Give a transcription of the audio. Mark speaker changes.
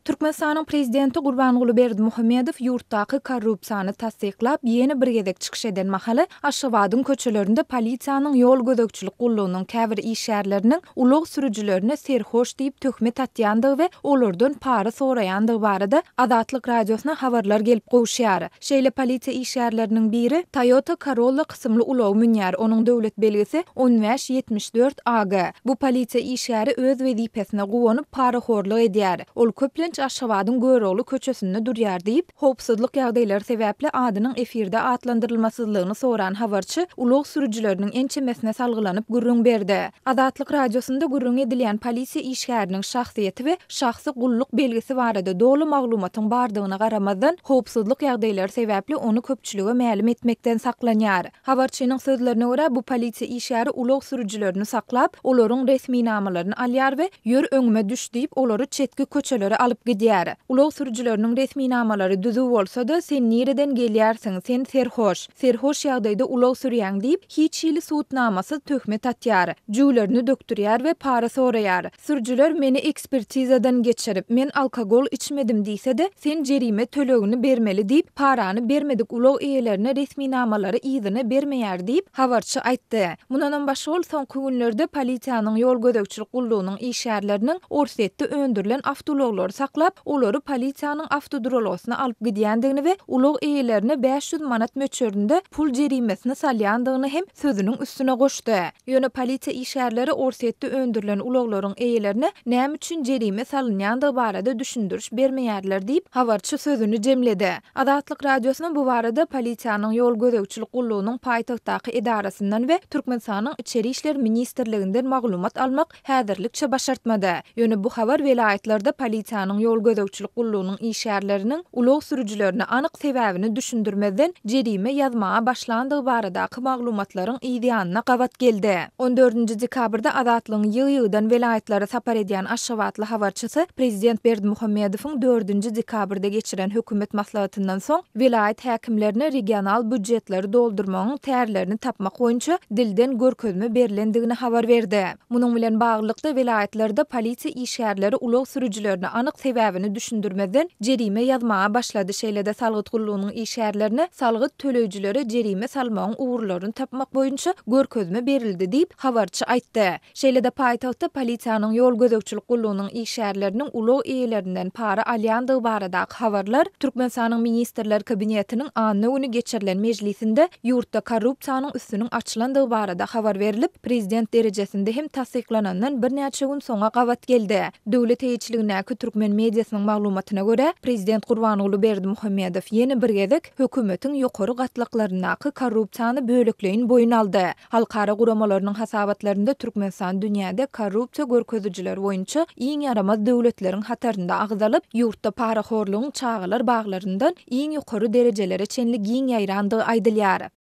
Speaker 1: Türkmenistanyň prezidenti Gurbanguly Berdimuhamedow ýurtdaky korrupsiýany tassyklap, ýene bir gezek çykyş eden mahaly, Aşgabadyň köçelerinde polisiýanyň ýol gözegçilik gullugynyň käbir işgärleriniň ulag sürüjilerine serhoş diýip töhmet atýandygy we olardan para soraýandygy barada Azatlyk Radiosyna habarlar gelip gowuşýar. Şeýle polisiýa işgärleriniň biri Toyota Corolla kysymly ulagy münýär, onuň döwlet belgisi 15 74 AG. Bu polisiýa işgäri öz wezipesine guwanyp, parahorlyk edýär. Ol köplenç Aşgabadyň Görogly köçesinde durýar diýip, howpsuzlyk ýagdaýlary sebäpli adynyň efirde atlandyrylmasyzlygyny soran habarçy ulag sürüjileriniň ençemesine salgylanyp gürrüň berdi. Azatlyk Radiosynda gürrüňi edilýän polisiýa işgäriniň şahsyýeti we şahsy gulluk belgisi barada doly maglumatyň bardygyna garamazdan, howpsuzlyk ýagdaýlary sebäpli ony köpçülige mälim etmekden saklanýar. Habarçynyň sözlerine görä, bu polisiýa işgäri ulag sürüjilerini saklap, olaryň resminamalaryny alýar we ýör öňüme düş diýip, olary çetki köçelere alyp gidýär. Ulag sürüjileriniň resminamalary düzüw bolsa-da, sen nireden gelýärsiň, sen serhoş. Serhoş ýagdaýda ulag sürýäň diýip, hiç hili subutnamasyz töhmet atýar. Jüwlerini dökdürýär we para soraýar. Sürüjiler meni ekspertizadan geçirip, men alkogol içmedim diýse-de, sen jerime tölegini bermeli diýip, parany bermedik ulag eýelerine resminamalary yzyna bermeýär diýip, habarçy aýtdy. Mundanam başga ol soňky günlerde polisiýanyň ýol gözegçilik gullugynyň işgärleriniň Orsýetde öndürilen awtoulaglary saklap, olary polisiýanyň awtoduralgasyna alyp gidýändigini we ulag eýelerine 500 manat möçberinde pul jerimesini salýandygyny hem sözüniň üstüne goşdy. Ýöne polisiýa işgärleri Orsýetde öndürilen ulaglaryň eýelerine näme üçin jerime salynýandygy barada düşündiriş bermeýärler diýip, habarçy sözüni jemledi. Azatlyk Radiosyna bu barada polisiýanyň ýol gözegçilik gullugynyň paýtagtdaky edarasyndan we Türkmenistanyň Içeri işler ministrliginden maglumat almak häzirlikçe başartmady. Ýöne bu habar welaýatlarda polisiýanyň ýol gözegçilik gullugynyň işgärleriniň ulag sürüjilerine anyk sebäbini düşündirmezden jerime ýazmaga başlandygy baradaky maglumatlaryň yz ýanyna gabat geldi. On dördünji dekabrda Azatlygyň ýygy-ýygydan welaýatlara sapar edýän aşgabatly habarçysy prezident Berdimuhamedowyň dördünji dekabrda geçiren hökümet maslahatyndan soň welaýat häkimlerine regional býujetleri doldurmagyň tärlerini tapmak boýunça dilden görkezme berlendigini habar berdi. Munuň bilen baglylykda, welaýatlarda polisiýa işgärleri ulag sürüjilerine anyk sebäbini düşündirmezden jerime ýazmaga başlady, şeýle-de salgyt gullugynyň işgärlerine salgyt töleýjilere jerime salmagyň ugurlaryny tapmak boýunça görkezme berildi diýip, habarçy aýtdy. Şeýle-de paýtagtda polisiýanyň ýol gözegçilik gullugynyň işgärleriniň ulag eýelerinden para alýandygy baradaky habarlar Türkmenistanyň Ministrler Kabinetiniň anna güni geçirilen mejlisinde ýurtda korrupsiýanyň üstüniň açylandygy barada habar berlip, prezident derejesinde hem tassyklanandan birnäçe gün soňa gabat geldi. Döwlet eýeçiligindäki türkmen mediasynyň maglumatyna görä, prezident Gurbanguly Berdimuhamedow ýene bir gezek hökümetiň ýokary gatlaklaryndaky korrupsiýany bölekleýin boýun aldy. Halkara guramalarynyň hasabatlarynda Türkmenistan dünýäde korrupsiýa görkezijileri boýunça iň ýaramaz döwletleriň hatarynda agzalyp, ýurtda parahorlugyň çagalar baglaryndan iň ýokary derejelere çenli giň ýaýrandygy aýdylýar.